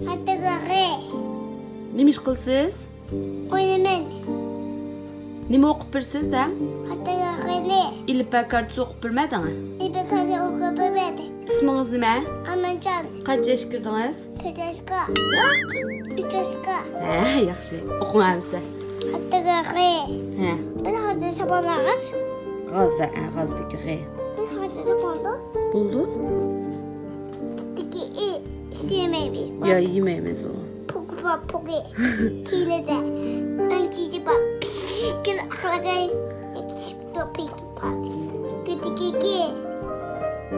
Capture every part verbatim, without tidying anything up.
ھاتىگىغى. نېمە ئىش قىلىسىز؟ ئوينايمەن. نېمە ئوقۇپ بېرىسىز دەڭ؟ ھاتىگىغىنى. ئېلىپبە كارتىسى ئوقۇپ بېرمەيدىڭ؟ ئېلىپبە كارتىسى ئوقۇپ بېرمەيدى. ئىسمىڭىز نېمە؟ ئامانجان. قانچە ياشقا كىردىڭىز؟ تۆت ياشقا. ياق. ئۈچ ياشقا. ھە، ياخشى. ئوقۇڭ ئەمىسە. ھاتىگىغى. ھە. بىر ھازىر ساپالىغىز. غازا، ھە، غازدىكى غې. بىر ھازىر ساپالدۇ. بولدى. ئىچىدىكى ئى، ئىشلىمەيمىز. يا، يېمەيمىز ئۇ. پوقى بار، پوقى. كېيىنىدە. ئەنچىجى بار. پىششىكىل ئاخىرىغا. يەتكۈزۈپتۇ، پىك. پاك. گۆدىكى گې.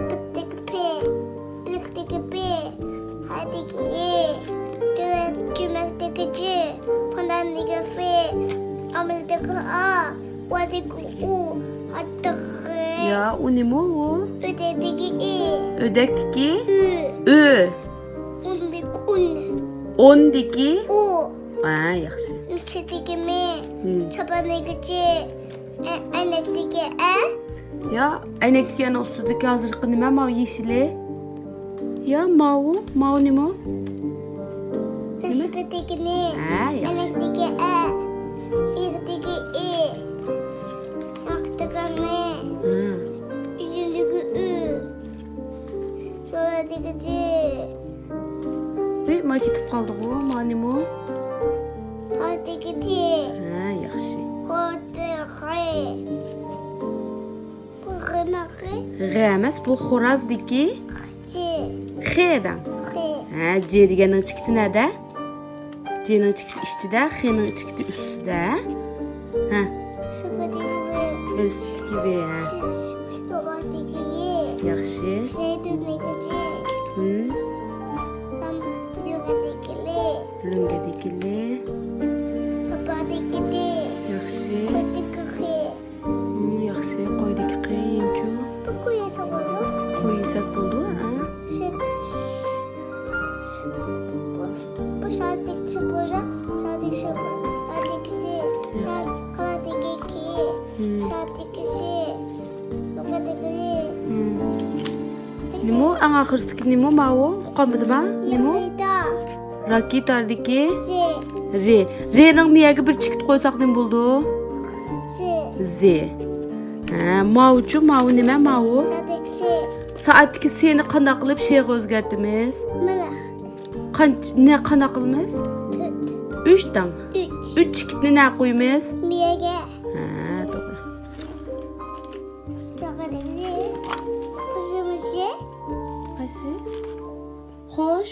پىتتىكى پې. بىلىكتىكى بې. ھادىكى ئې. جۈمەك-، جۈمەكتىكى جې. پانداندىكى فې. ئامىلدىكى ئا. ۋادىكى ئۇ. ھاتتىكى غې. يا، ئۇ نېمە ئۇ؟ ئۆدەكتىكى ئې. ئۆدەكتىكى؟ ئۆ. ئۆ. ئوندىكى ئۇن. ئوندىكى؟ ئۇ. ھە، ياخشى. ئۈچىدىكى مې. ھىم. چاپاندىكى چې. ئە-، ئەينەكتىكى ئە. يا، ئەينەكتىكى ئەنە ئۈستىدىكى ھازىرقى نېمە؟ ماۋۇ يېشىلى. يا، ماۋۇ، ماۋۇ نېمە؟ شىپىتىكى نې. ھە، ياخشى. ئەينەكتىكى ئە. ئېغىدىكى ئې. ياقتىكى نې. ھە. ئۈزۈمدىكى ئۈ. سورادىكى جې. ھېي، ما كېتىپ قالدىغۇ، ما نېمە؟ تارتىكى تې. ھە، ياخشى. خوتىغى. بۇ غىنىقى. غە ئەمەس، بۇ خورازدىكى. جې. خې دەڭ. خې. ھە، جې دېگەننىڭ چېكىتى نەدە؟ جېنىڭ چېكىتى ئىچىدە، خېنىڭ چېكىتى ئۈستىدە. ھە. شۇپىدىكى بې. ۋېلىسىپىتتىكى ۋې، ھە. شۇپىدىكى يې. ياخشى. خېدىكى جې. ھىم. لام-، لۆڭگىدىكى لې. لۆڭگىدىكى لې. ساپادىكى دې. ياخشى. كۆتىكى خې. ھىم، ياخشى. قويدىكى قېيىنچۇ. بۇ قوي يېسەك بولىدۇ. قوي يېسەك بولىدۇ، ھە. شىت. بۇ، بۇ شادىكىسى بولسا، شادىكىسى بولسا، شادىكىسى، شاد-، قارادىكى كى، ھىم. شادىكىسى، بۇ قارادىكى. ھىم. نېمە ئۇ؟ ئەڭ ئاخىرسىدىكى نېمە ئۇ؟ ماۋۇ؟ ئۇقالمىدىم ھە؟ نېمە ئۇ؟ ياپرىدا. راكېتادىكى؟ زې. رې. رېنىڭ مېيەگە بىر چېكىت قويساق نېمە بولىدۇ؟ زې. زې. ھە، ماۋۇچۇ، ماۋۇ نېمە، ماۋۇ؟ سائەتتىكى سې. سائەتتىكى سېنى قانداق قىلىپ شېغا ئۆزگەرتىمىز؟ مانا. قانچ-، نە، قانداق قىلىمىز؟ تۆت. ئۈچ دەڭ. ئۈچ. ئۈچ چېكىتنى نە قويىمىز؟ مېيەگە. ھە، توغرا. توغرا. قىزىمىزى. قايسى؟ خوش.